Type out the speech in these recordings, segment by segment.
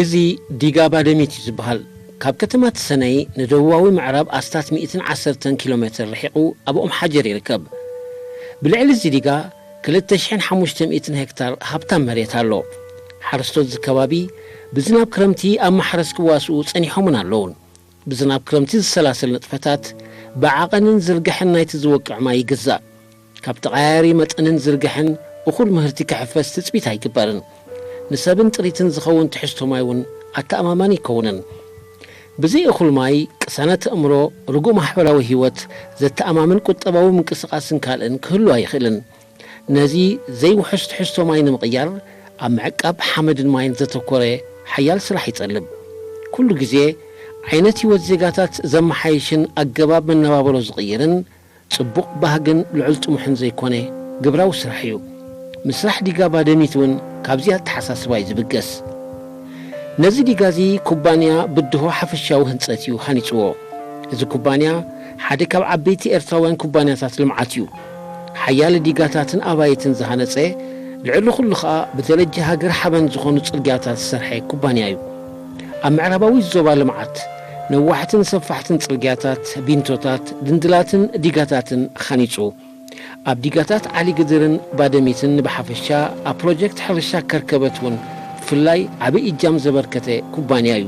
እዚ ዲጋ ባደሚት እዩ ዝበሃል። ካብ ከተማ ተሰነይ ንደቡባዊ ምዕራብ ኣስታት ሚእትን ዓሰርተን ኪሎ ሜትር ርሒቑ ኣብ ኦም ሓጀር ይርከብ። ብልዕሊ እዚ ዲጋ ክልተ ሽሕን ሓሙሽተ ሚእትን ሄክታር ሃብታም መሬት ኣሎ። ሓረስቶት እዚ ከባቢ ብዝናብ ክረምቲ ኣብ ማሕረስ ክዋስኡ ጸኒሖምን ኣለዉን። ብዝናብ ክረምቲ ዝሰላሰል ንጥፈታት ብዓቐንን ዝርግሐን ናይቲ ዝወቅዕ ማይ ይግዛእ። ካብ ተቐያያሪ መጠንን ዝርግሐን እኹል ምህርቲ ክሕፈስ ትጽቢት ኣይግበርን። ንሰብን ጥሪትን ዝኸውን ትሕዝቶ ማይ እውን ኣተኣማማኒ ኣይከውንን። ብዘይ እኹል ማይ፣ ቅሳነት ኣእምሮ፣ ርጉእ ማሕበራዊ ህይወት፣ ዘተኣማምን ቁጠባዊ ምንቅስቓስን ካልእን ክህሉ ኣይኽእልን። ነዚ ዘይውሑስ ትሕዝቶ ማይ ንምቕያር፣ ኣብ ምዕቃብ ሓመድን ማይን ዘተኮረ ሓያል ስራሕ ይጠልብ። ኩሉ ግዜ፣ ዓይነት ህይወት ዜጋታት ዘመሓይሽን ኣገባብ መነባብሮ ዝቕይርን፣ ጽቡቕ ባህግን ልዑል ጥሙሕን ዘይኮነ፣ ግብራዊ ስራሕ እዩ። ምስራሕ ዲጋ ባደሚት እውን ካብዚ ኣተሓሳስባ እዩ ዝብገስ። ነዚ ዲጋ እዚ ኩባንያ ብድሆ ሓፈሻዊ ህንጸት እዩ ሃኒጽዎ። እዚ ኩባንያ ሓደ ካብ ዓበይቲ ኤርትራውያን ኩባንያታት ልምዓት እዩ። ሓያለ ዲጋታትን ኣባይትን ዝሃነጸ፣ ልዕሊ ኩሉ ኸኣ ብደረጃ ሃገር ሓበን ዝኾኑ ጽርግያታት ዝሰርሐ ኩባንያ እዩ። ኣብ ምዕራባዊ ዞባ ልምዓት፣ ነዋሕትን ሰፋሕትን ጽርግያታት፣ ቢንቶታት፣ ድንድላትን ዲጋታትን ሃኒጹ። ኣብ ዲጋታት ዓሊ ግድርን ባደሚትን ብሓፈሻ፣ ኣብ ፕሮጀክት ሕርሻ ከርከበት እውን ብፍላይ ዓቢ እጃም ዘበርከተ ኩባንያ እዩ።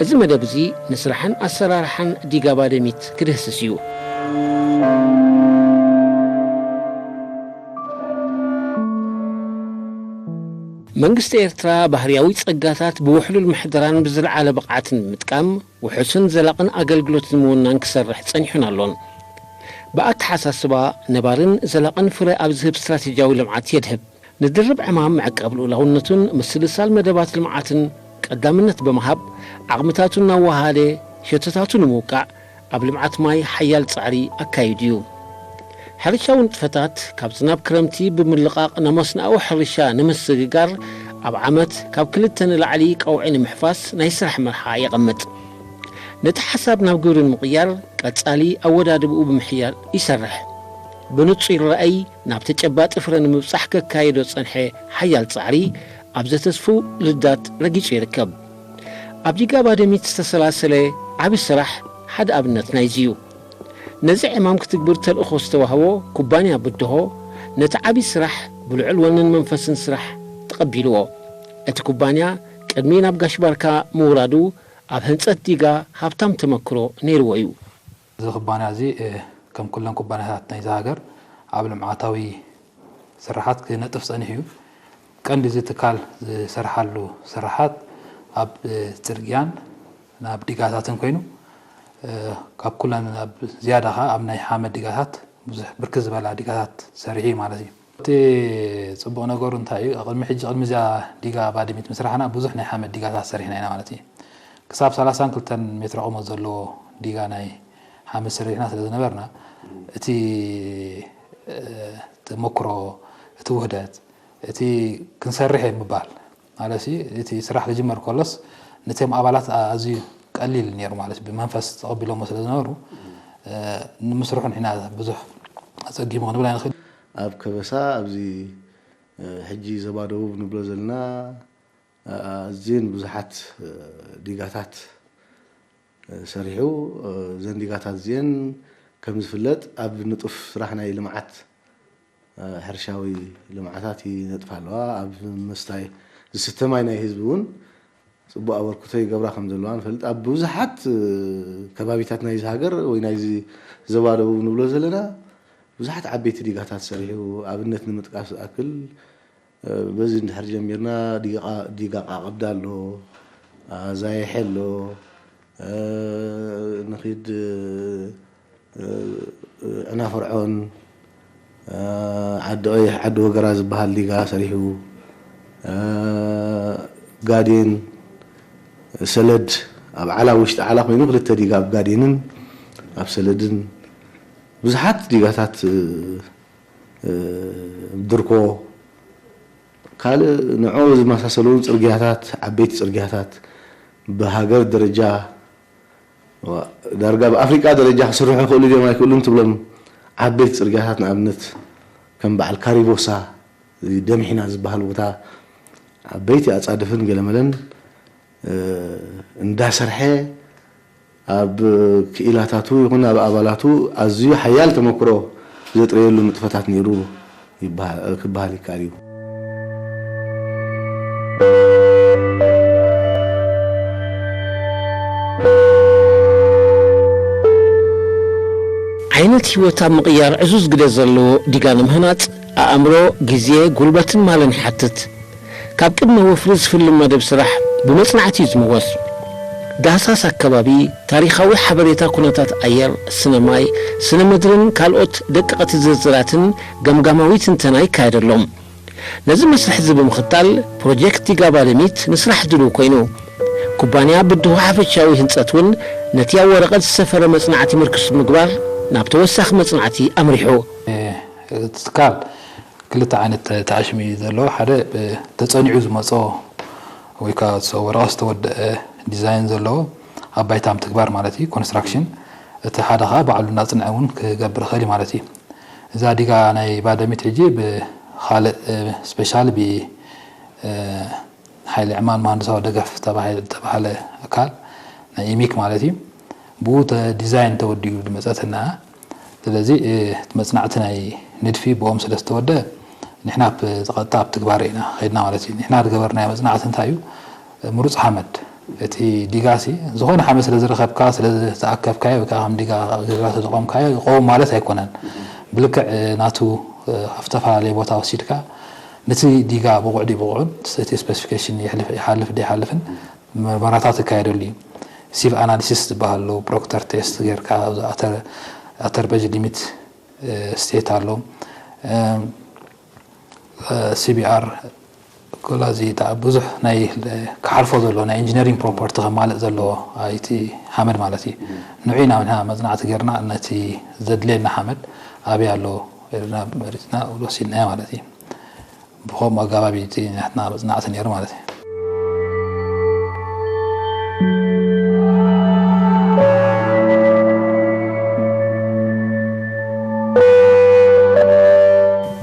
እዚ መደብ እዚ ንስራሕን ኣሰራርሓን ዲጋ ባደሚት ክድህስስ እዩ። መንግስቲ ኤርትራ ባህርያዊ ጸጋታት ብውሕሉል ምሕደራን ብዝለዓለ ብቕዓትን ብምጥቃም፣ ውሑስን ዘላቕን ኣገልግሎት ንምውናን ክሰርሕ ጸኒሑን ኣሎን። ብኣተሓሳስባ፣ ነባርን ዘላቕን ፍረ ኣብ ዝህብ ስትራቴጂያዊ ልምዓት የድህብ። ንድርብ ዕማም ምዕቃብ ልኡላውነቱን ምስልሳል መደባት ልምዓትን ቀዳምነት ብምሃብ፣ ዓቕምታቱ እናወሃደ፣ ሸቶታቱ ንምውቃዕ፣ ኣብ ልምዓት ማይ ሓያል ጻዕሪ ኣካይዱ እዩ። ሕርሻዊ ንጥፈታት ካብ ዝናብ ክረምቲ ብምልቓቕ፣ ናብ መስኖኣዊ ሕርሻ ንምስግጋር፣ ኣብ ዓመት ካብ ክልተ ንላዕሊ ቀውዒ ንምሕፋስ ናይ ስራሕ መርሓ የቐምጥ። ነቲ ሓሳብ ናብ ግብሪ ንምቕያር፣ ቀጻሊ ኣወዳድብኡ ብምሕያል ይሰርሕ። ብንጹር ይረኣይ፣ ናብ ተጨባጢ ፍረ ንምብጻሕ ከካየዶ ዝጸንሐ ሓያል ጻዕሪ፣ ኣብ ዘተስፉ ልዳት ረጊጹ ይርከብ። ኣብ ዲጋ ባደሚት ዝተሰላሰለ ዓቢ ስራሕ ሓደ ኣብነት ናይዚ እዩ። ነዚ ዕማም ክትግብር ተልእኾ ዝተዋህቦ ኩባንያ ብድሆ፣ ነቲ ዓቢ ስራሕ ብልዑል ወንን መንፈስን ስራሕ ተቐቢልዎ። እቲ ኩባንያ ቅድሚ ናብ ጋሽ ባርካ ምውራዱ፣ ኣብ ህንጸት ዲጋ ሃብታም ተመክሮ ነይርዎ እዩ። እዚ ኩባንያ እዚ፣ እ፣ ከም ኩለን ኩባንያታት ናይዚ ሃገር ኣብ ልምዓታዊ ስራሓት ክነጥፍ ጸኒሑ እዩ። ቀንዲ እዚ ትካል ዝሰርሓሉ ስራሓት ኣብ፣ እ፣ ጽርግያን ናብ ዲጋታትን ኮይኑ፣ እ፣ ካብ ኩለን ኣብ ዝያዳ ኸኣ ኣብ ናይ ሓመድ ዲጋታት ብዙሕ ብርክት ዝበላ ዲጋታት ሰሪሑ እዩ ማለት እዩ። እቲ ጽቡቕ ነገሩ እንታይ እዩ? ቅድሚ ሕጂ፣ ቅድሚ እዚኣ ዲጋ ባድሚት ምስራሕና ብዙሕ ናይ ሓመድ ዲጋታት ሰሪሕና ኢና ማለት እዩ። ክሳብ ሰላሳን ክልተን ሜትሮ ቁመት ዘለዎ ዲጋ ናይ ሓመድ ሰሪሕና ስለ ዝነበርና፣ እቲ፣ እ፣ ተመክሮ፣ እቲ ውህደት፣ እቲ ክንሰርሕ እየ ምባል፣ ማለት እዩ፣ እቲ ስራሕ ክጅመር ከሎስ ነቶም ኣባላት ኣዝዩ ቀሊል ነይሩ ማለት እዩ። ብመንፈስ ተቐቢሎሞ ስለ ዝነበሩ፣ እ፣ ንምስርሑ ንሕና ብዙሕ ኣጸጊሙ ክንብል ኣይንኽእል። ኣብ ከበሳ፣ ኣብዚ፣ እ፣ ሕጂ ዞባ ደቡብ ንብሎ ዘለና፣ እ፣ ኣዝየን ብዙሓት፣ እ፣ ዲጋታት፣ እ፣ ሰሪሑ። እ፣ እዘን ዲጋታት እዚአን ከም ዝፍለጥ ኣብ ንጡፍ ስራሕ ናይ ልምዓት፣ እ፣ ሕርሻዊ ልምዓታት ይነጥፋ ኣለዋ። ኣብ ምስታይ ዝስተ ማይ ናይ ህዝቢ እውን ጽቡቕ ኣበርክቶ ይገብራ ከም ዘለዋ ንፈልጥ። ኣብ ብዙሓት፣ እ፣ ከባቢታት ናይዚ ሃገር ወይ ናይዚ ዞባ ደቡብ ንብሎ ዘለና ብዙሓት ዓበይቲ ዲጋታት ሰሪሑ። ኣብነት ንምጥቃስ ዝኣክል፣ እ፣ በዚ እንድሕር ጀሚርና ዲጋ፣ ዲጋ ቃ ቀብዳ ኣሎ። ኣዛይሐ ኣሎ። ንኺድ ዕና ፍርዖን፣ ዓዲ ቀይሕ፣ ዓዲ ወገራ ዝበሃል ዲጋ ሰሪሑ። ጋዴን፣ ሰለድ፣ ኣብ ዓላ፣ ውሽጢ ዓላ ኮይኑ ክልተ ዲጋ ኣብ ጋዴንን ኣብ ሰለድን ብዙሓት ዲጋታት፣ ድርኮ፣ ካልእ ንዕኡ ዝመሳሰሉ ጽርግያታት፣ ዓበይቲ ጽርግያታት ብሃገር ደረጃ፣ ዳርጋ ብኣፍሪቃ ደረጃ ክስርሑ ይኽእሉ ድዮም ኣይክእሉን ትብሎም ዓበይቲ ጽርግያታት፣ ንኣብነት ከም በዓል ካሪቦሳ፣ እዚ ደምሒና ዝበሃል ቦታ፣ ዓበይቲ ኣጻድፍን ገለመለን እንዳሰርሐ፣ ኣብ ክኢላታቱ ይኹን ኣብ ኣባላቱ ኣዝዩ ሓያል ተመክሮ ዘጥረየሉ ንጥፈታት ነይሩ ይበሃል፣ ክበሃል ይከኣል እዩ። ዓይነት ህይወት ኣብ ምቕያር ዕዙዝ ግደ ዘለዎ ዲጋ ንምህናጽ፣ ኣእምሮ፣ ግዜ፣ ጉልበትን ማልን ይሓትት። ካብ ቅድመ ወፍሪ ዝፍልም መደብ ስራሕ ብመጽናዕቲ እዩ ዝምወስ። ዳህሳስ ኣከባቢ፣ ታሪኻዊ ሓበሬታ ኩነታት ኣየር፣ ስነ ማይ፣ ስነ ምድርን ካልኦት ደቀቕቲ ዝርዝራትን ገምጋማዊ ትንተና ይካየደሎም። ነዚ መስርሕ እዚ ብምኽታል ፕሮጀክት ዲጋ ባደሚት ንስራሕ ድሉው ኮይኑ፣ ኩባንያ ብድሆ ሓፈሻዊ ህንጸት እውን ነቲ ኣብ ወረቐት ዝሰፈረ መጽናዕቲ ምርኩስ ብምግባር ናብ ተወሳኺ መጽናዕቲ ኣምሪሑ። እቲ ትካል ክልተ ዓይነት ተኣሽሙ እዩ ዘለዎ። ሓደ ተፀኒዑ ዝመፆ ወይ ከዓ ወረቐት ዝተወደአ ዲዛይን ዘለዎ ኣብ ባይታ ምትግባር ማለት እዩ፣ ኮንስትራክሽን። እቲ ሓደ ከዓ ባዕሉ እናፅንዐ እውን ክገብር ይኽእል እዩ ማለት እዩ። እዛ ዲጋ ናይ ባደሚት ሕጂ ብካልእ ስፔሻል ብ ሓይሊ ዕማን መሃንድሳዊ ደገፍ ተባሂሉ ዝተባህለ ኣካል ናይ ኢሚክ ማለት እዩ። ብኡ ዲዛይን ተወዲኡ ዝመፀትና። ስለዚ እቲ መፅናዕቲ ናይ ንድፊ ብኦም ስለ ዝተወደ ንሕና ብቐጥታ ኣብ ትግባር ኢና ከይድና ማለት እዩ። ንሕና ዝገበርናዮ መፅናዕቲ እንታይ እዩ? ምሩፅ ሓመድ እቲ ዲጋሲ ዝኾነ ሓመድ ስለ ዝረኸብካ ስለ ዝኣከብካዮ ወይ ከዓ ከም ዲጋ ጌርካ ተዘቖምካዮ ይኸውን ማለት ኣይኮነን። ብልክዕ ናቱ ኣብ ዝተፈላለየ ቦታ ወሲድካ ነቲ ዲጋ ብቑዕ ድዩ ብቑዕን እቲ ስፔሲፊኬሽን ይሓልፍ ድዩ ኣይሓልፍን ምርመራታት ይካየደሉ እዩ። ሲቭ ኣናሊሲስ ዝበሃል ኣሎ፣ ፕሮክተር ቴስት ጌርካ ኣብዚ ኣተር በጅ ሊሚት ስቴት ኣሎ፣ ሲቢኣር ኮላዚ ብዙሕ ናይ ክሓልፎ ዘሎ ናይ ኢንጂነሪንግ ፕሮፐርቲ ከማልእ ዘለዎ ኣይቲ ሓመድ ማለት እዩ። ንዑ ኢና ንሕና መፅናዕቲ ጌርና ነቲ ዘድልየና ሓመድ ኣበይ ኣሎ ኢልና መሪፅና ወሲድናዮ ማለት እዩ። ብኸምኡ ኣጋባብ እዩ እቲ ናትና መፅናዕቲ ነይሩ ማለት እዩ።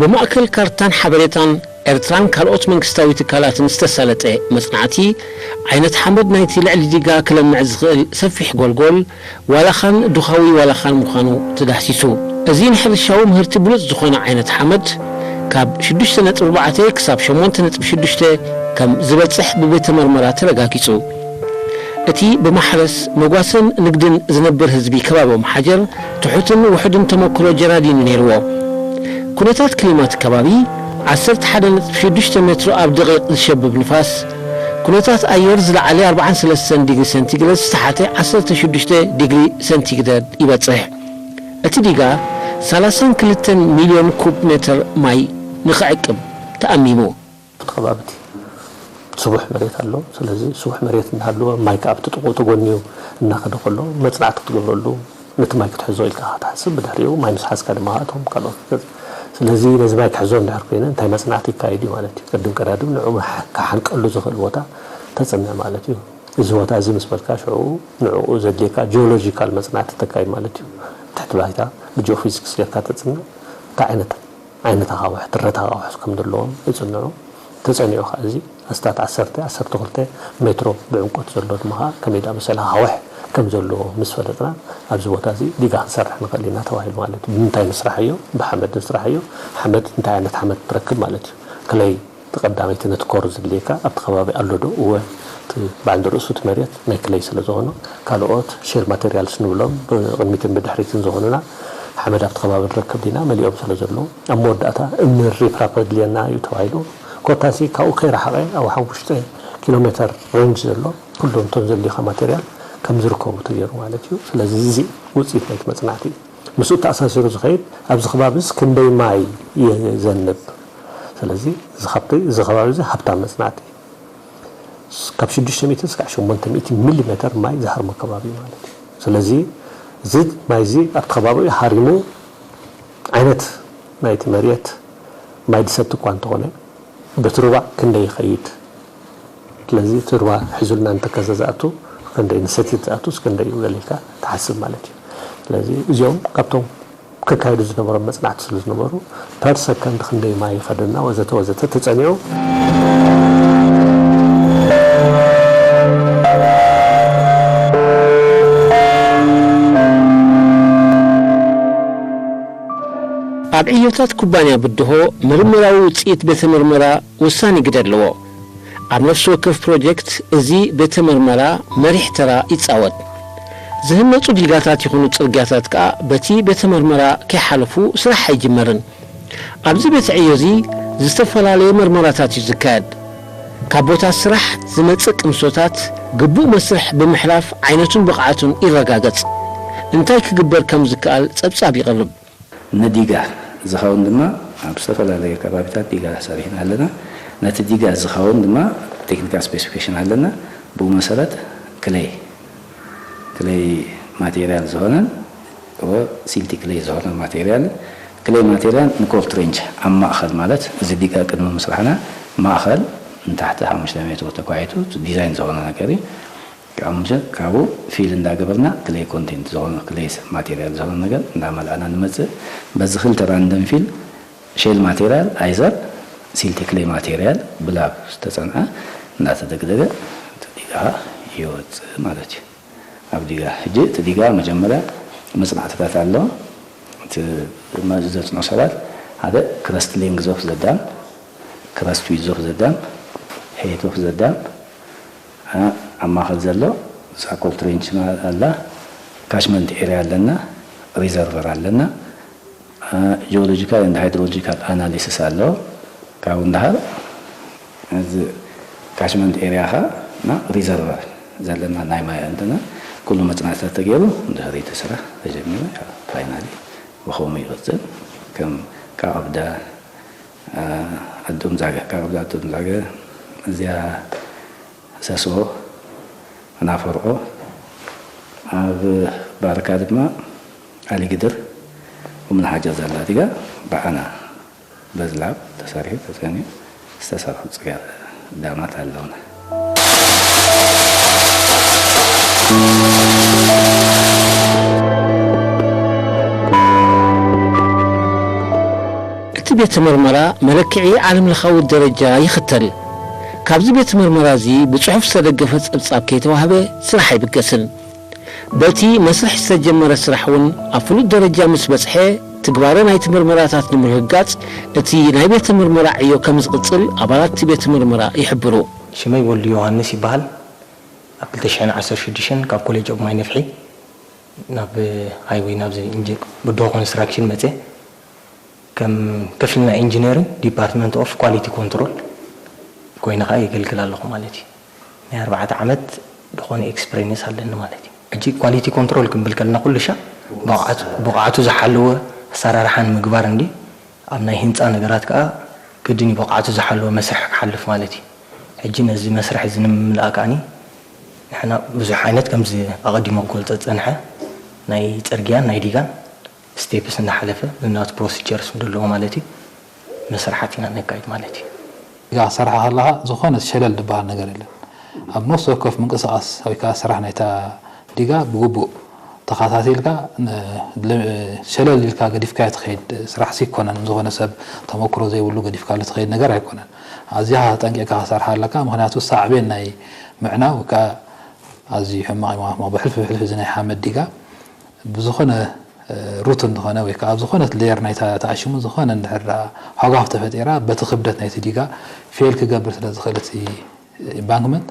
ብማእከል ካርታን ሓበሬታን ኤርትራን ካልኦት መንግስታዊ ትካላትን ዝተሳለጠ መጽናዕቲ፣ ዓይነት ሓመድ ናይቲ ልዕሊ ዲጋ ክለምዕ ዝኽእል ሰፊሕ ጎልጎል ዋላኻን ዱኻዊ ዋላኻን ምዃኑ ተዳህሲሱ። እዚ ንሕርሻዊ ምህርቲ ብሉጽ ዝኾነ ዓይነት ሓመድ፣ ካብ ሽዱሽተ ነጥቢ ኣርባዕተ ክሳብ ሸሞንተ ነጥቢ ሽዱሽተ ከም ዝበጽሕ ብቤተ መርመራ ተረጋጊጹ። እቲ ብማሕረስ፣ መጓሰን ንግድን ዝነብር ህዝቢ ከባቢ ኦምሓጀር፣ ትሑትን ውሑድን ተመክሮ ጀራዲኑ ነይርዎ። ኩነታት ክሊማ እቲ ከባቢ፣ ዓሰርተ ሓደ ነጥቢ ሽዱሽተ ሜትሮ ኣብ ደቒቕ ዝሸብብ ንፋስ፣ ኩነታት ኣየር ዝለዓለ ኣርብዓን ሰለስተን ዲግሪ ሰንቲግረድ ዝተሓተ ዓሰርተ ሽዱሽተ ዲግሪ ሰንቲግረድ ይበጽሕ። እቲ ዲጋ ሰላሳን ክልተን ሚልዮን ኩብ ሜትር ማይ ንኽዕቅብ ተኣሚሙ። እቲ ከባቢ እቲ ስቡሕ መሬት ኣሎ። ስለዚ ስቡሕ መሬት እናሃለወ ማይ ከዓ ኣብቲ ጥቕኡ ተጎንዩ እናኸደ ከሎ መፅናዕቲ ክትገብረሉ ነቲ ማይ ክትሕዞ ኢልካ ክትሓስብ ብድሕሪኡ ማይ ምስ ሓዝካ ድማ እቶም ካልኦት ገፅ ስለዚ ነዚ ማይ ክሕዞ እንድሕር ኮይነ እንታይ መፅናዕቲ ይካየድ እዩ ማለት እዩ። ቅድም ቀዳድም ንዑ ክሓንቀሉ ዝኽእል ቦታ ተፅንዕ ማለት እዩ። እዚ ቦታ እዚ ምስ በልካ ሽዑ ንዕኡ ዘድልየካ ጂኦሎጂካል መፅናዕቲ ተካይድ ማለት እዩ። ትሕቲ ባይታ ብጂኦፊዚክስ ጌርካ ተፅንዕ እንታይ ዓይነት ዓይነት ኣኻውሕ፣ ትረት ኣኻውሕ ከም ዘለዎም ይጽንዑ። ተጸኒዑ ከኣ እዚ ኣስታት ዓሰርተ፣ ዓሰርተ ክልተ ሜትሮ ብዕምቆት ዘሎ ድማ ከኣ ከመይ ዝኣመሰለ ኣኻውሕ ከም ዘለዎ ምስ ፈለጥና ኣብዚ ቦታ እዚ ዲጋ ክንሰርሕ ንኽእል ኢና ተባሂሉ ማለት እዩ። ብምንታይ ንስራሕ እዮ? ብሓመድ ንስራሕ እዮ። ሓመድ እንታይ ዓይነት ሓመድ ትረክብ ማለት እዩ። ክለይ እቲ ቀዳመይቲ ነቲ ኮር ዝድልየካ ኣብቲ ከባቢ ኣሎ ዶ? እወ እቲ በዓል ርእሱ እቲ መሬት ናይ ክለይ ስለ ዝኾነ ካልኦት ሼል ማቴሪያልስ ንብሎም ብቕድሚትን ብድሕሪትን ዝኾኑና ሓመድ ኣብቲ ከባቢ ንረክብ ዲና መሊኦም ስለ ዘለዉ ኣብ መወዳእታ እምኒ ሪፕራፕ ኣድልየና እዩ ተባሂሉ ኮታሲ ካብኡ ከይረሓቐ ኣብ ሓሙሽተ ኪሎ ሜተር ሬንጅ ዘሎ ኩሎም እቶም ዘድልዩኻ ማቴሪያል ከም ዝርከቡ ተገይሩ ማለት እዩ። ስለዚ እዚ ውፅኢት ናይቲ መፅናዕቲ እዩ። ምስኡ ተኣሳሲሩ ዝኸይድ ኣብዚ ከባቢስ ክንደይ ማይ ይዘንብ? ስለዚ እዚ ካብቲ እዚ ከባቢ እዚ ሃብታም መፅናዕቲ እዩ። ካብ ሽዱሽተ ሚእቲ እስካብ ሸሞንተ ሚእቲ ሚሊ ሜተር ማይ ዝሃርሞ ከባቢ ማለት እዩ። ስለዚ እዚ ማይ እዚ ኣብቲ ከባቢኡ ሃሪሙ ዓይነት ናይቲ መሬት ማይ ዝሰቲ እኳ እንተኾነ በቲ ሩባ ክንደይ ይኸይድ? ስለዚ እቲ ሩባ ሒዙልና እንተከዘ ዝኣቱ ክንደይ ንሰትየት ዝኣቱስ ክንደይ እዩ ገለ ኢልካ ትሓስብ ማለት እዩ። ስለዚ እዚኦም ካብቶም ክካየዱ ዝነበሮም መጽናዕቲ ስለ ዝነበሩ ፐር ሰከንድ ክንደይ ማይ ይኸደና ወዘተ ወዘተ ተጸኒዑ። ኣብ ዕዮታት ኩባንያ ብድሆ ምርምራዊ ውጽኢት ቤተ ምርመራ ወሳኒ ግደ ኣለዎ። ኣብ ነፍሲ ወከፍ ፕሮጀክት እዚ ቤተ ምርመራ መሪሕ ተራ ይጻወት። ዝህነጹ ዲጋታት ይኹኑ ጽርግያታት ከኣ በቲ ቤተ ምርመራ ከይሓለፉ ስራሕ ኣይጅመርን። ኣብዚ ቤት ዕዮ እዚ ዝተፈላለየ መርመራታት እዩ ዝካየድ። ካብ ቦታ ስራሕ ዝመጽእ ቅምሶታት ግቡእ መስርሕ ብምሕላፍ ዓይነቱን ብቕዓቱን ይረጋገጽ። እንታይ ክግበር ከም ዝከኣል ጸብጻብ ይቐርብ። ንዲጋ ዝኸውን ድማ ኣብ ዝተፈላለዩ ከባቢታት ዲጋ ሰሪሕና ኣለና። ነቲ ዲጋ ዝኸውን ድማ ቴክኒካል ስፔሲፊኬሽን ኣለና። ብኡ መሰረት ክለይ ክለይ ማቴሪያል ዝኾነን እወ ሲልቲ ክለይ ዝኾነ ማቴሪያል ክለይ ማቴሪያል ንኮልድ ሬንጅ ኣብ ማእኸል ማለት እዚ ዲጋ ቅድሚ ምስራሕና ማእኸል ንታሕቲ ሓሙሽተ ሜትሮ ተኳዒቱ ዲዛይን ዝኾነ ነገር እዩ። ካብ ምሸት ካብኡ ፊል እንዳገበርና ክለይ ኮንቴንት ዝኾነ ክለይ ማቴሪያል ዝኾነ ነገር እንዳመልኣና ንመፅእ። በዚ ክልተ ራንደም ፊል ሼል ማቴሪያል ኣይዘር ሲልቲ ክለይ ማቴሪያል ብላብ ዝተፀንዐ እናተደግደገ እቲ ዲጋ ይወፅእ ማለት እዩ። ኣብ ዲጋ ሕጂ እቲ ዲጋ መጀመርያ መፅናዕትታት ኣሎ። እቲ መዚ ዘፅንዑ ሰባት ሓደ ክረስት ሌንግዝ ኦፍ ዘዳም፣ ክረስት ዊዝ ኦፍ ዘዳም፣ ሄይት ኦፍ ዘዳም፣ ኣብ ማእኸል ዘሎ ሳኮል ትሬንች ኣላ፣ ካችመንት ኤርያ ኣለና፣ ሪዘርቨር ኣለና፣ ጂኦሎጂካል ኤንድ ሃይድሮሎጂካል ኣናሊሲስ ኣሎ። ካብኡ እንዳሃር እዚ ካችመንት ኤርያኻ እና ሪዘርቨር ዘለና ናይ ማይ እንትና ኩሉ መፅናዕትታት ተገይሩ እንድሕሪ እቲ ስራሕ ተጀሚሩ ፋይናሊ ብኸምኡ ይቕፅል። ከም ካቐብዳ ኣዶም ዛገ ካቐብዳ ኣዶም ዛገ እዚኣ ሰስኦ ኣናፈርዖ ኣብ ባርካ ድማ ኣሊግድር እምኒ ሓጀር ዘላ ዲጋ ብኣና በዝላብ ተሰሪሑ ተጸኒዑ ዝተሰርሑ ጽገር ዳማት ኣለውና። እቲ ቤተ መርመራ መለክዒ ዓለም ለኻዊ ደረጃ ይኽተል። ካብዚ ቤተ መርመራ እዚ ብጽሑፍ ዝተደገፈ ጸብጻብ ከይተዋህበ ስራሕ ኣይብገስን። በቲ መስርሕ ዝተጀመረ ስራሕ እውን ኣብ ፍሉጥ ደረጃ ምስ በጽሐ ትግባረ ናይቲ ምርመራታት ንምርግጋጽ እቲ ናይ ቤተ ምርመራ ዕዮ ከም ዝቕጽል ኣባላት እቲ ቤተ ምርመራ ይሕብሩ። ሽመይ ወልዱ ዮሃንስ ይበሃል። ኣብ ክልተ ሽሕን ዓሰርተ ሽዱሽተን ካብ ኮሌጅ ኦፍ ማይ ነፍሒ ናብ ሃይወይ ናብዚ ብድሆ ኮንስትራክሽን መፅየ። ከም ክፍሊ ናይ ኢንጂነሪንግ ዲፓርትመንት ኦፍ ኳሊቲ ኮንትሮል ኮይነ ከዓ የገልግል ኣለኹ ማለት እዩ። ናይ ኣርባዕተ ዓመት ዝኾነ ኤክስፕሬንስ ኣለኒ ማለት እዩ። ሕጂ ኳሊቲ ኮንትሮል ክንብል ከለና ኩሉ ሻዕ ብቕዓቱ ዝሓለወ ኣሰራርሓ ንምግባር እንዲ ኣብ ናይ ህንፃ ነገራት ከዓ ግድን እዩ ብቕዓቱ ዝሓለወ መስርሕ ክሓልፍ ማለት እዩ። ሕጂ ነዚ መስርሕ እዚ ንምምላእ ከዓኒ ንሕና ብዙሕ ዓይነት ከምዚ ኣቐዲሞ ክገልፆ ዝፀንሐ ናይ ፅርግያን ናይ ዲጋን ስቴፕስ እናሓለፈ ንናቱ ፕሮሲጀርስ ዘለዎ ማለት እዩ መስርሓት ኢና ነካይድ ማለት እዩ። ዲጋ ክትሰርሓ ከለኻ ዝኾነ ሸለል ዝበሃል ነገር የለን። ኣብ ነፍሲ ወከፍ ምንቅስቓስ ወይ ከዓ ስራሕ ናይታ ዲጋ ብግቡእ ተኸታቲልካ ሸለል ኢልካ ገዲፍካዮ ትኸይድ ስራሕሲ ኣይኮነን። ዝኾነ ሰብ ተመክሮ ዘይብሉ ገዲፍካሉ ትኸይድ ነገር ኣይኮነን። ኣዚኻ ጠንቂቕካ ክትሰርሓ ኣለካ። ምኽንያቱ ሳዕቤን ናይ ምዕናው ወይ ከዓ ኣዝዩ ሕማቕ እዩ። ብሕልፊ ብሕልፊ እዚ ናይ ሓመድ ዲጋ ብዝኾነ ሩት እንተኾነ ወይ ከዓ ኣብ ዝኾነት ሌየር ናይታ ተኣሽሙ ዝኾነ እንድሕር ደኣ ሖጋፍ ተፈጢራ በቲ ክብደት ናይቲ ዲጋ ፌል ክገብር ስለ ዝኽእል እቲ ኢምባንክመንት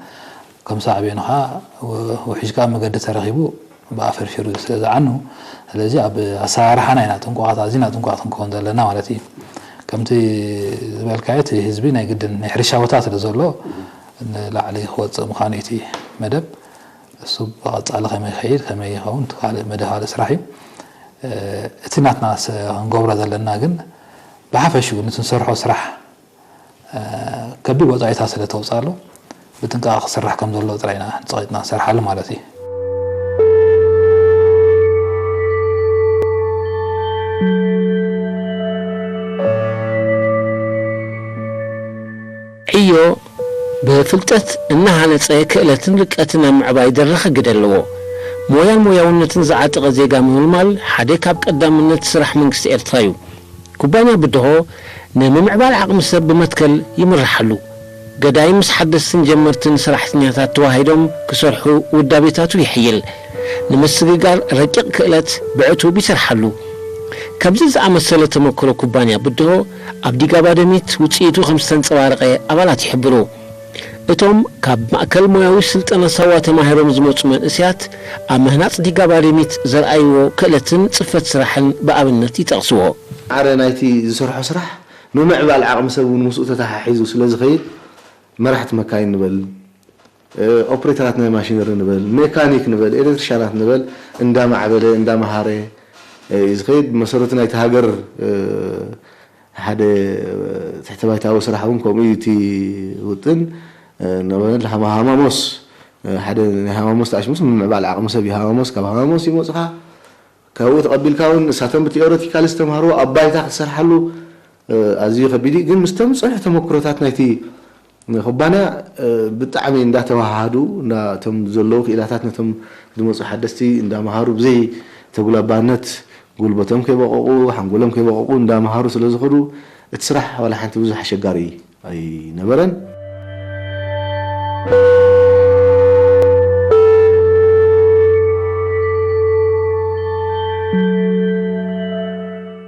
ከም ሳዕቤኑ ከዓ ውሒጅ ከዓ መገዲ ተረኺቡ ብኣፈርፊሩ ስለ ዝዓኑ ስለዚ ኣብ ኣሰራርሓና ኢና ጥንቁቓት ኣዚና ጥንቁቓት ክንከውን ዘለና ማለት እዩ። ከምቲ ዝበልካዮ እቲ ህዝቢ ናይ ግድን ናይ ሕርሻ ቦታ ስለ ዘሎ ንላዕሊ ክወፅእ ምዃኑ እዩ እቲ መደብ። እሱ ብቐፃሊ ከመይ ይኸይድ፣ ከመይ ይኸውን፣ እቲ ካልእ መደብ ካልእ ስራሕ እዩ። እቲ ናትና ክንገብሮ ዘለና ግን ብሓፈሽኡ ነቲ ንሰርሖ ስራሕ ከቢድ ወፃኢታት ስለ ተውፅኣሉ ብጥንቃቐ ክስራሕ ከም ዘለዎ ጥራይ ኢና ፀቒጥና ንሰርሓሉ ማለት እዩ። ዕዮ ብፍልጠት እናሃነፀ ክእለትን ርቀትን ኣብ ምዕባይ ደረኸ ግደ ኣለዎ። ሞያን ሞያውነትን ዝዓጠቐ ዜጋ ምምልማል ሓደ ካብ ቀዳምነት ስራሕ መንግስቲ ኤርትራ እዩ። ኩባንያ ብድሆ ንምምዕባል ዓቕሚ ሰብ ብመትከል ይምራሕ ኣሎ። ገዳይም ምስ ሓደስትን ጀመርትን ሰራሕተኛታት ተዋሂዶም ክሰርሑ ውዳቤታቱ የሕይል። ንምስግጋር ረቂቕ ክእለት ብዕቱብ ይሰርሓሉ። ከምዚ ዝኣመሰለ ተመክሮ ኩባንያ ብድሆ ኣብ ዲጋ ባደሚት ውፅኢቱ ከምዝተንፀባረቐ ኣባላት ይሕብሩ። እቶም ካብ ማእከል ሞያዊ ስልጠና ሳዋ ተማሂሮም ዝመፁ መንእሰያት ኣብ ምህናፅ ዲጋ ባደሚት ዘርኣይዎ ክእለትን ፅፈት ስራሕን ብኣብነት ይጠቕስዎ። ማዕረ ናይቲ ዝሰርሖ ስራሕ ምምዕባል ዓቕሚ ሰብ እውን ምስኡ ተተሓሒዙ ስለ ዝኸይድ መራሕቲ መካይን ንበል፣ ኦፕሬተራት ናይ ማሽነሪ ንበል፣ ሜካኒክ ንበል፣ ኤሌክትሪሻናት ንበል እንዳማዕበለ እንዳመሃረ እዩ ዝኸይድ። ብመሰረቱ ናይቲ ሃገር ሓደ ትሕተ ባይታዊ ስራሕ እውን ከምኡ እዩ እቲ ውጥን። ንኣብነት ሃማሞስ ሓደ ናይ ሃማሞስ ተኣሽሙስ ምምዕባል ዓቕሚ ሰብ እዩ። ሃማሞስ ካብ ሃማሞስ ይመፅኻ ካብኡ ተቐቢልካ እውን ንሳቶም ብቲኦረቲካል ዝተምሃርዎ ኣብ ባይታ ክትሰርሓሉ ኣዝዩ ከቢድ እዩ። ግን ምስቶም ፅኑሕ ተመክሮታት ናይቲ ኩባንያ ብጣዕሚ እንዳተዋሃሃዱ እቶም ዘለዉ ክኢላታት ነቶም ዝመፁ ሓደስቲ እንዳምሃሩ ብዘይ ተጉላባነት ጉልበቶም ከይበቐቑ ሓንጎሎም ከይበቐቑ እንዳምሃሩ ስለ ዝኸዱ እቲ ስራሕ ዋላ ሓንቲ ብዙሕ ኣሸጋሪ ኣይነበረን።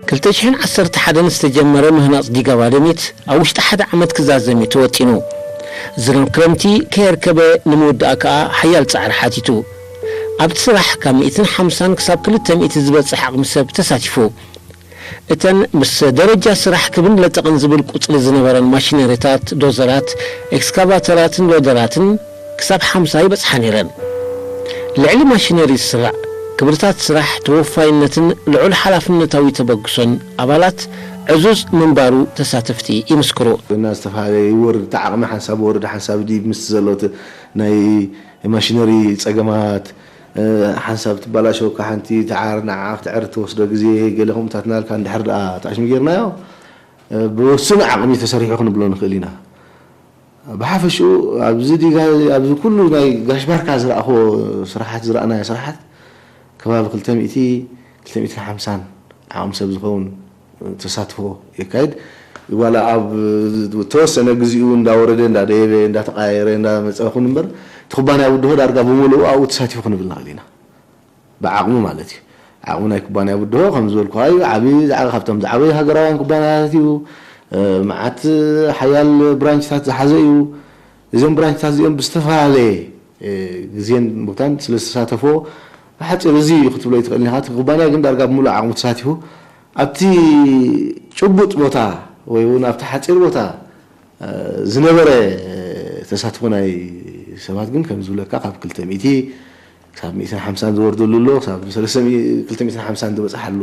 ክልተ ሽሕን ዓሰርተ ሓደን ዝተጀመረ ምህናፅ ዲጋ ባደሚት ኣብ ውሽጢ ሓደ ዓመት ክዛዘም እዩ ተወጢኑ። ዝናብ ክረምቲ ከየርከበ ንምውዳእ ከኣ ሓያል ፃዕሪ ሓቲቱ። ኣብቲ ስራሕ ካብ ሚእትን ሓምሳን ክሳብ ክልተ ሚእቲ ዝበፅሕ ዓቕሚ ሰብ ተሳቲፉ። እተን ምስ ደረጃ ስራሕ ክብን ለጠቕን ዝብል ቁፅሪ ዝነበረን ማሽነሪታት፣ ዶዘራት፣ ኤክስካቫተራትን ሎደራትን ክሳብ ሓምሳ ይበጽሓ ነይረን። ልዕሊ ማሽነሪ ዝስራዕ ክብርታት ስራሕ፣ ተወፋይነትን ልዑል ሓላፍነታዊ ተበግሶን ኣባላት ዕዙዝ ምንባሩ ተሳተፍቲ ይምስክሩ። እና ዝተፈላለየ ይወርድ እቲ ዓቕሚ ሓንሳብ ወርድ ሓንሳብ ዲብ ምስ ዘሎ እቲ ናይ ማሽነሪ ጸገማት ሓንሳብ ትበላሸወካ ሓንቲ ትዓር ንዓ ክትዕር ትወስዶ ግዜ ገለ ከምኡታት ናልካ እንድሕር ደኣ ታሽሚ ጌርናዮ ብውሱን ዓቕሚ ተሰሪሑ ክንብሎ ንኽእል ኢና። ብሓፈሽኡ ኣብዚ ዲጋ ኣብዚ ኩሉ ናይ ጋሽ ባርካ ዝረኣኽዎ ስራሓት ዝረኣናዮ ስራሓት ከባቢ ክልተ ሚእቲ ክልተ ሚእትን ሓምሳን ዓቕሚ ሰብ ዝኸውን ተሳትፎ የካይድ። ዋላ ኣብ ተወሰነ ግዚኡ እንዳወረደ እንዳደየበ እንዳተቃየረ እንዳመፀ ይኹን እምበር እቲ ኩባንያ ውድሆ ዳርጋ ብምሉኡ ኣብኡ ተሳቲፉ ክንብል ንኽእል ኢና። ብዓቕሙ ማለት እዩ። ዓቕሙ ናይ ኩባንያ ብድሆ ከም ዝበልኩኻ እዩ። ዓቢ ዝዓበ ካብቶም ዝዓበዩ ሃገራውያን ኩባንያታት እዩ። መዓት ሓያል ብራንችታት ዝሓዘ እዩ። እዞም ብራንችታት እዚኦም ብዝተፈላለየ ግዜን ቦታን ስለ ዝተሳተፎ ብሓፂር እዚ እዩ ክትብሎ ይትኽእል ኢኻ። እቲ ኩባንያ ግን ዳርጋ ብምሉእ ዓቕሙ ተሳቲፉ ኣብቲ ጭቡጥ ቦታ ወይ እውን ኣብቲ ሓፂር ቦታ ዝነበረ ተሳትፎ ናይ ሰባት ግን ከም ዝብለካ ካብ ክልተ ሚእቲ ክሳብ ሚእትን ሓምሳን ዝወርደሉ ኣሎ፣ ክሳብ ሰለስተ ሚእቲ ክልተ ሚእትን ሓምሳን ዝበፅሓሉ።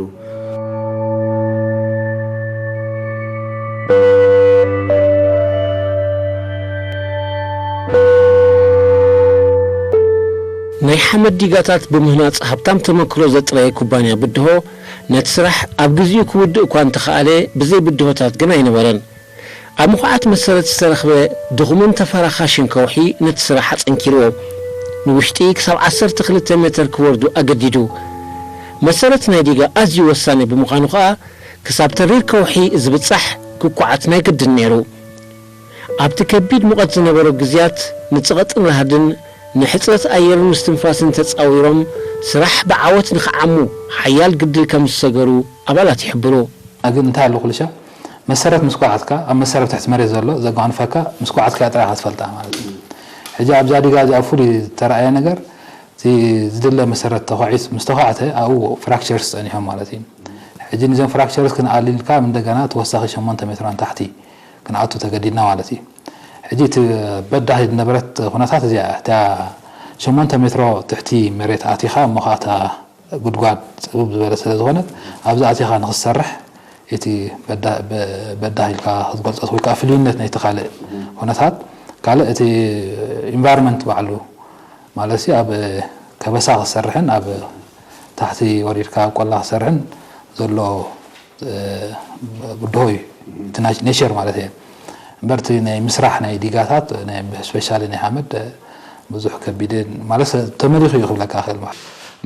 ናይ ሓመድ ዲጋታት ብምህናፅ ሃብታም ተመክሮ ዘጥረየ ኩባንያ ብድሆ ነቲ ስራሕ ኣብ ግዚኡ ክውድእ እኳ እንተኸኣለ ብዘይ ብድሆታት ግን ኣይነበረን። ኣብ ምኹዓት መሰረት ዝተረኽበ ድኹምን ተፈራኻሽን ከውሒ ነቲ ስራሕ ኣጸንኪርዎ። ንውሽጢ ክሳብ ዓሰርተ ክልተ ሜተር ክወርዱ ኣገዲዱ። መሰረት ናይ ዲጋ ኣዝዩ ወሳኒ ብምዃኑ ከኣ ክሳብ ተሪር ከውሒ ዝብጻሕ ክኳዓት ናይ ግድን ነይሩ። ኣብቲ ከቢድ ሙቐት ዝነበሮ ግዜያት ንጸቕጥን ራህድን ንሕጽረት ኣየርን ምስትንፋስን ተጻዊሮም ስራሕ ብዓወት ንኽዓሙ ሓያል ግድል ከም ዝሰገሩ ኣባላት ይሕብሩ። ግን እንታይ ኣሎ ኩልሻ መሰረት ምስ ኳዓትካ ኣብ መሰረት ትሕቲ መሬት ዘሎ ዘጓንፈካ ምስ ኳዓትካ ጥራይ ኢኻ ትፈልጣ ማለት እዩ። ሕጂ ኣብዛ ዲጋ እዚኣ ፍሉይ ዝተረኣየ ነገር እቲ ዝድለ መሰረት ተኳዒት ምስ ተኳዕተ ኣብኡ ፍራክቸርስ ጸኒሖም ማለት እዩ። ሕጂ ንዞም ፍራክቸርስ ክንኣልልካ እንደገና ተወሳኺ ሸሞንተ ሜትሮ ንታሕቲ ክንኣቱ ተገዲድና ማለት እዩ። ሕጂ እቲ በዳሂ ዝነበረት ኩነታት እዚኣ እያ። እታ ሸሞንተ ሜትሮ ትሕቲ መሬት ኣቲኻ እሞ ኸዓ እታ ጉድጓድ ጽብብ ዝበለ ስለ ዝኾነት፣ ኣብዚ ኣቲኻ ንኽትሰርሕ እቲ በዳ-፣ በ-፣ በዳሂ ኢልካ ክትገልጾ ወይ ከዓ ፍልይነት ናይቲ ካልእ ኩነታት፣ ካልእ እቲ ኢንቫይሮንመንት ባዕሉ ማለት ሲ ኣብ ከበሳ ክሰርሕን ኣብ ታሕቲ ወሪድካ ኣብ ቆላ ክሰርሕን ዘሎ፣ እ፣ ብድሆ እዩ። እቲ ናይ ኔቸር ማለት እየ። እምበር እቲ ናይ ምስራሕ ናይ ዲጋታት፣ ናይ፣ ስፔሻሊ ናይ ሓመድ፣ ብዙሕ ከቢድን ማለት ተመሊኹ እዩ ክብለካ ክእል ማለት።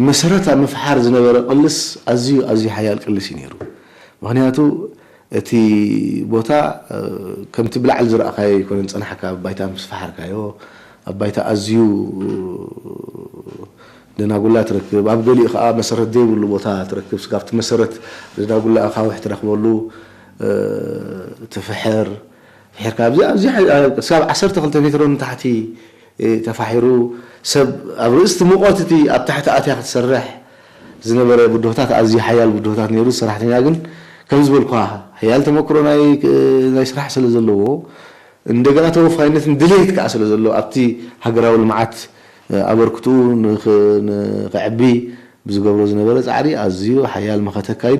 መሰረት ኣብ ምፍሓር ዝነበረ ቅልስ ኣዝዩ፣ ኣዝዩ ሓያል ቅልስ እዩ ነይሩ። ምኽንያቱ እቲ ቦታ፣ እ፣ ከምቲ ብላዕሊ ዝረኣኻዮ ኣይኮነን ዝጸናሕካ፣ ኣብ ባይታ ምስ ፈሓርካዮ፣ ኣብ ባይታ ኣዝዩ ደናጉላ ትረክብ፣ ኣብ ገሊኡ ከኣ መሰረት ዘይብሉ ቦታ ትረክብ። ስጋብ እቲ መሰረት ደናጉላ ኣኻውሕ ትረኽበሉ፣ እ፣ ትፍሕር። ፍሒርካ ኣብዚ፣ ኣብዚ ሓ-፣ ስጋብ ዓሰርተ ክልተ ሜትሮ ንታሕቲ፣ እ፣ ተፋሒሩ፣ ሰብ ኣብ ርእስቲ ሙቐት እቲ ኣብ ታሕቲ ኣትያ ክትሰርሕ ዝነበረ ብድሆታት፣ ኣዝዩ ሓያል ብድሆታት ነይሩ። ሰራሕተኛ ግን ከም ዝበልኳ፣ ሓያል ተመክሮ ናይ፣ ናይ ስራሕ ስለ ዘለዎ፣ እንደገና ተወፋይነትን ድሌት ከኣ ስለ ዘሎ፣ ኣብቲ ሃገራዊ ልምዓት፣ እ፣ ኣበርክትኡ ንኽ-፣ ንኸዕቢ ብዝገብሮ ዝነበረ ጻዕሪ ኣዝዩ ሓያል መኸተ ኣካይዱ።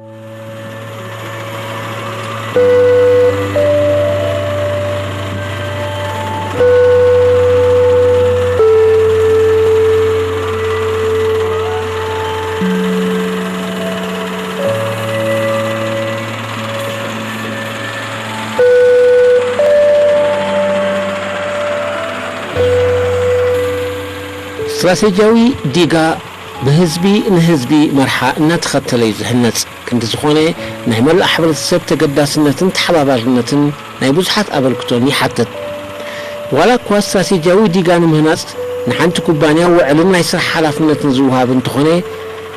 ስትራቴጂያዊ ዲጋ ብህዝቢ ንህዝቢ መርሓ እናተኸተለ እዩ ዝህነጽ። ክንዲ ዝኾነ ናይ መላእ ሕብረተሰብ ተገዳስነትን ተሓባባርነትን ናይ ብዙሓት ኣበርክቶን ይሓትት። ዋላ እኳ ስትራቴጂያዊ ዲጋ ንምህናጽ ንሓንቲ ኩባንያ ውዕልን ናይ ስራሕ ሓላፍነትን ዝወሃብ እንተኾነ፣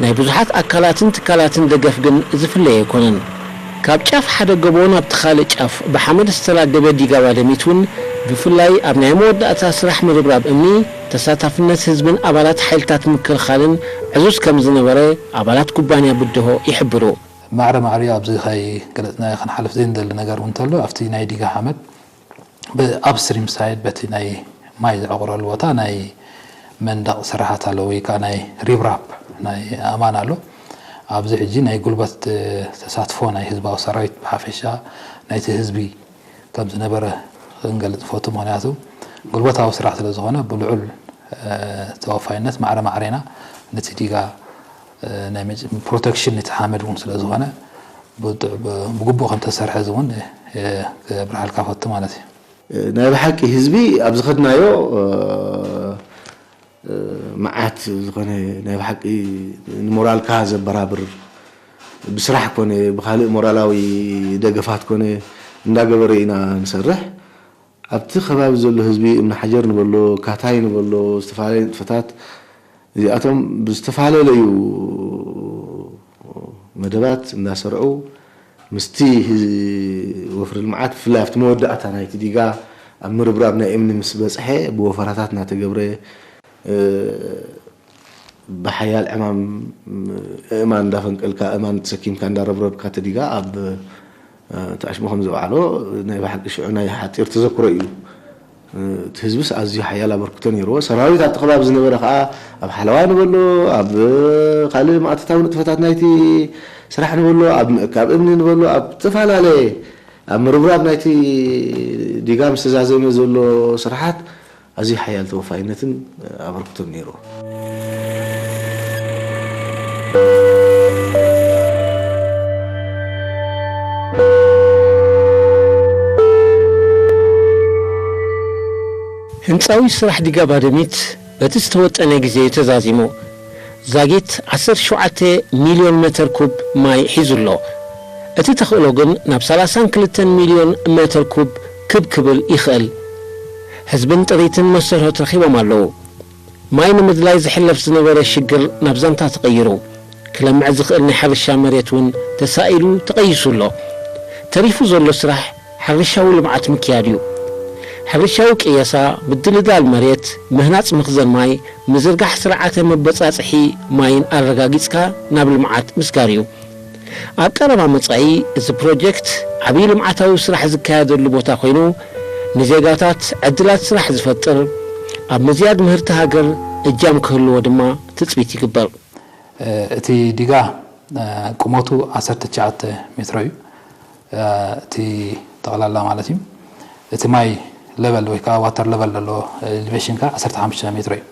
ናይ ብዙሓት ኣካላትን ትካላትን ደገፍ ግን ዝፍለይ ኣይኮነን። ካብ ጫፍ ሓደ ጎቦ ናብቲ ካልእ ጫፍ ብሓመድ ዝተላገበ ዲጋ ባደሚት እውን ብፍላይ ኣብ ናይ መወዳእታ ስራሕ ምርብራብ እምኒ ተሳታፍነት ህዝብን ኣባላት ሓይልታት ምክልኻልን ዕዙዝ ከም ዝነበረ ኣባላት ኩባንያ ብድሆ ይሕብሩ። ማዕረ ማዕሪኡ ኣብዚ ከይገለጽናዮ ክንሓልፍ ዘይንደሊ ነገር እውን እንተሎ፣ ኣብቲ ናይ ዲጋ ሓመድ ብኣፕስትሪም ሳይድ በቲ ናይ ማይ ዝዕቑረሉ ቦታ ናይ መንደቕ ስራሓት ኣሎ፣ ወይ ከዓ ናይ ሪብራፕ ናይ ኣእማን ኣሎ። ኣብዚ ሕጂ ናይ ጉልበት፣ እ፣ ተሳትፎ ናይ ህዝባዊ ሰራዊት ብሓፈሻ ናይቲ ህዝቢ ከም ዝነበረ ክንገልጽ ንፈቱ። ምኽንያቱ ጉልበታዊ ስራሕ ስለ ዝኾነ ብልዑል፣ እ፣ ተወፋይነት ማዕረ ማዕሬና ነቲ ዲጋ፣ እ፣ ናይ መጭ-፣ ፕሮቴክሽን እቲ ሓመድ እውን ስለ ዝኾነ ብጥ-፣ ብ-፣ ብግቡእ ከም ተሰርሐ እዚ እውን፣ እ፣ ክብርሃልካ ፈቱ ማለት እዩ። ናይ ብሓቂ ህዝቢ ኣብ ዝኸድናዮ፣ እ፣ እ፣ መዓት ዝኾነ ናይ ብሓቂ ንሞራልካ ዘበራብር ብስራሕ ኮነ ብኻልእ ሞራላዊ ደገፋት ኮነ እንዳገበረ ኢና ንሰርሕ። ኣብቲ ከባቢ ዘሎ ህዝቢ እምኒ ሓጀር ንበሎ፣ ካታይ ንበሎ፣ ዝተፈላለየ ንጥፈታት እዚኣቶም ብዝተፈላለዩ መደባት እናሰርዑ ምስቲ ህዝ-፣ ወፍሪ ልምዓት ብፍላይ ኣብቲ መወዳእታ ናይቲ ዲጋ ኣብ ምርብራብ ናይ እምኒ ምስ በጽሐ ብወፈራታት እናተገብረ፣ እ፣ ብሓያል ዕማም እእማን እንዳፈንቀልካ እእማን ተሰኪምካ እንዳረብረብካ እቲ ዲጋ ኣብ፣ እ፣ እቲ ኣሽሙ ከም ዘውዓሎ ናይ ብሓቂ ሽዑ ናይ ሓጺር ተዘክሮ እዩ። እቲ ህዝብስ ኣዝዩ ሓያል ኣበርክቶ ነይርዎ። ሰራዊት ኣብቲ ከባቢ ዝነበረ ከኣ ኣብ ሓለዋ ንበሎ፣ ኣብ ካልእ መኣተታዊ ንጥፈታት ናይቲ ስራሕ ንበሎ፣ ኣብ ምእካብ እምኒ ንበሎ፣ ኣብ ዝተፈላለየ ኣብ ምርብራብ ናይቲ ዲጋ ምስ ተዛዘመ ዘሎ ስራሓት ኣዝዩ ሓያል ተወፋይነትን ኣበርክቶን ነይርዎ። ህንጻዊ ስራሕ ዲጋ ባደሚት በቲ ዝተወጠነ ግዜ እዩ ተዛዚሙ። ዛጊት ዓሰርተ ሸውዓተ ሚልዮን ሜተር ኩብ ማይ ሒዙ ኣሎ። እቲ ተኽእሎ ግን ናብ ሰላሳን ክልተን ሚልዮን ሜተር ኩብ ክብ ክብል ይኽእል። ህዝብን ጥሪትን መሰርሆት ረኺቦም ኣለዉ። ማይ ንምድላይ ዝሕለፍ ዝነበረ ሽግር ናብ ዛንታ ተቐይሩ፣ ክለምዕ ዝኽእል ናይ ሕርሻ መሬት እውን ተሳኢሉ ተቐይሱ ኣሎ። ተሪፉ ዘሎ ስራሕ ሕርሻዊ ልምዓት ምክያድ እዩ። ሕርሻዊ ቅየሳ፣ ምድልዳል መሬት፣ ምህናጽ መኽዘን ማይ፣ ምዝርጋሕ ስርዓተ መበጻጽሒ ማይን ኣረጋጊጽካ ናብ ልምዓት ምስጋር እዩ። ኣብ ቀረባ መጻኢ እዚ ፕሮጀክት ዓብዪ ልምዓታዊ ስራሕ ዝካየደሉ ቦታ ኮይኑ፣ ንዜጋታት ዕድላት ስራሕ ዝፈጥር፣ ኣብ ምዝያድ ምህርቲ ሃገር እጃም ክህልዎ ድማ ትጽቢት ይግበር። እቲ ዲጋ ቁመቱ ዓሰርተ ትሽዓተ ሜትሮ እዩ። እቲ ጠቕላላ ማለት እዩ። እቲ ማይ ለቨል ወይ ከዓ ዋተር ለቨል ዘለዎ ኤሌቬሽን ከዓ ዓሰርተ ሓሙሽተ ሜትሮ እዩ።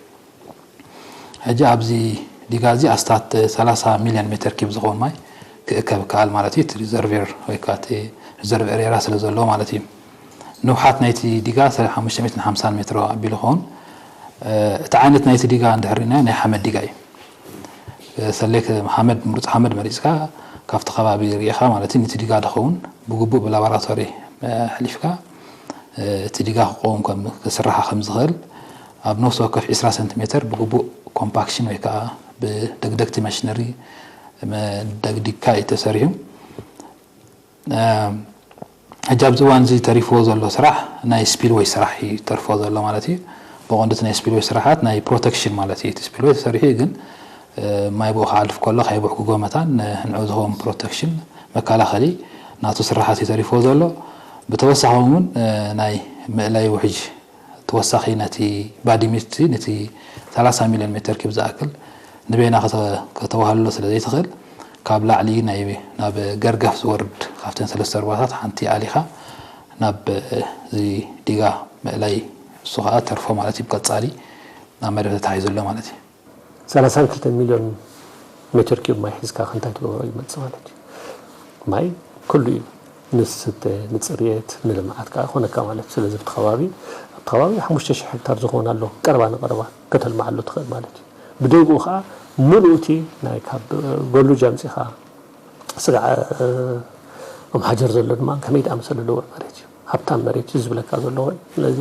ሕጂ ኣብዚ ዲጋ እዚ ኣስታት ሰላሳ ሚሊዮን ሜትር ኪብ ዝኸውን ማይ ክእከብ ይከኣል ማለት እዩ። እቲ ሪዘርቬር ወይ ከዓ እቲ ሪዘርቭ ኤሪያ ስለ ዘለዎ ማለት እዩ። ንውሓት ናይቲ ዲጋ ሓሙሽተ ሚእትን ሓምሳን ሜትሮ ኣቢሉ ይኸውን። እቲ ዓይነት ናይቲ ዲጋ እንድሕር ርኢናዮ ናይ ሓመድ ዲጋ እዩ። ሰሌክ ሓመድ ምሩፅ ሓመድ መሪፅካ ካብቲ ከባቢ ርኢኻ ማለት እዩ። ነቲ ዲጋ ዝኸውን ብግቡእ ብላቦራቶሪ ኣሕሊፍካ እቲ ዲጋ ክቆም ከም ክስራሓ ከም ዝኽእል ኣብ ነፍሲ ወከፍ ዒስራ ሰንቲሜትር ብግቡእ ኮምፓክሽን ወይ ከዓ ብደግደግቲ ማሽነሪ ደግዲግካ እዩ ተሰሪሑ። ሕጂ ኣብዚ እዋን እዚ ተሪፍዎ ዘሎ ስራሕ ናይ ስፒልወይ ስራሕ እዩ ተርፎ ዘሎ ማለት እዩ። ብቐንዱ እቲ ናይ ስፒልወይ ስራሓት ናይ ፕሮቴክሽን ማለት እዩ። እቲ ስፒልወይ ተሰሪሑ እዩ፣ ግን ማይ ብኡ ክሓልፍ ከሎ ከይብሕግጎ መታን ንዕኡ ዝኸውን ፕሮቴክሽን መከላኸሊ ናቱ ስራሓት እዩ ተሪፍዎ ዘሎ። ብተወሳኺ እውን ናይ ምእላይ ውሕጅ ተወሳኺ ነቲ ባዲ ሚስት ነቲ ሰላሳ ሚልዮን ሜተር ኪብ ዝኣክል ንበይና ከተዋህልሎ ስለ ዘይትኽእል ካብ ላዕሊ ናይ ናብ ገርገፍ ዝወርድ ካብተን ሰለስተ ሩባታት ሓንቲ ኣሊኻ ናብ እዚ ዲጋ ምእላይ እሱ ከዓ ተርፎ ማለት እዩ። ብቀፃሊ ናብ መደብ ተታሒዙ ኣሎ ማለት እዩ። ሰላሳን ክልተን ሚልዮን ሜትር ኪዩብ ማይ ሒዝካ ክንታይ ትገብሮ ይመጽእ ማለት እዩ። ማይ ኩሉ እዩ። ንስተ፣ ንጽርየት፣ ንልምዓት ከዓ ይኾነካ ማለት እዩ። ስለዚ ኣብቲ ከባቢ ኣብቲ ከባቢ ሓሙሽተ ሽሕ ሄክታር ዝኾን ኣሎ ቀረባ ንቀረባ ከተልምዓሉ ትኽእል ማለት እዩ። ብደግኡ ከዓ ሙሉእ እቲ ናይ ካብ ጎሉጅ ኣምጺኻ ስጋዕ ኦም ሓጀር ዘሎ ድማ ከመይ ዝኣመሰለ ልውዕ መሬት እዩ። ሃብታም መሬት እዩ ዝብለካ ዘሎ ኮይኑ ስለዚ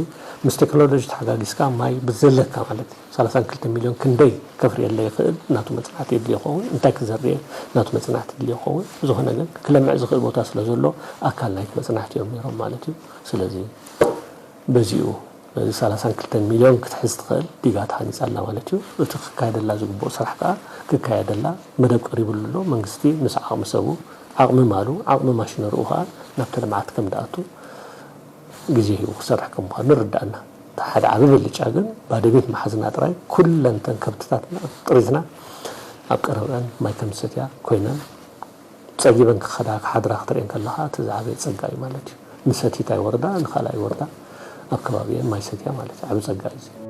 ምስ ቴክኖሎጂ ተሓጋጊዝካ ማይ ብዘለካ ማለት እዩ ሰላሳን ክልተ ሚልዮን ክንደይ ከፍርየለ ይኽእል ናቱ መፅናዕቲ የድልዮ ይኸውን እንታይ ክዘርእ ናቱ መፅናዕቲ የድልዮ ይኸውን ብዝኾነ ግን ክለምዕ ዝኽእል ቦታ ስለ ዘሎ ኣካል ናይቲ መፅናዕቲ እዮም ነይሮም ማለት እዩ ስለዚ በዚኡ ነዚ ሰላሳን ክልተን ሚልዮን ክትሕዝ ትኽእል ዲጋ ተሃኒፃ ኣላ ማለት እዩ እቲ ክካየደላ ዝግብኦ ስራሕ ከዓ ክካየደላ መደብ ቀሪብሉ ኣሎ መንግስቲ ምስ ዓቕሚ ሰቡ ዓቕሚ ማሉ ዓቕሚ ማሽነርኡ ከዓ ናብቲ ልምዓት ከም ዝኣቱ ግዜ ሂቡ ክሰርሕ ከም ምዃኑ ንርዳእና። እቲ ሓደ ዓቢ ብልጫ ግን ባዶ ቤት ምሓዝና ጥራይ ኩለን እተን ከብትታትና ጥሪትና ኣብ ቀረብአን ማይ ከም ዝሰትያ ኮይነን ጸጊበን ክኸዳ ክሓድራ ክትርእየን ከለኻ እቲ ዝዓበየ ጸጋ እዩ ማለት እዩ። ንሰቲት ኣይወርዳ ንኻልኣይ ወርዳ ኣብ ከባቢአን ማይ ሰትያ ማለት እዩ። ዓቢ ጸጋ እዩ እዚ።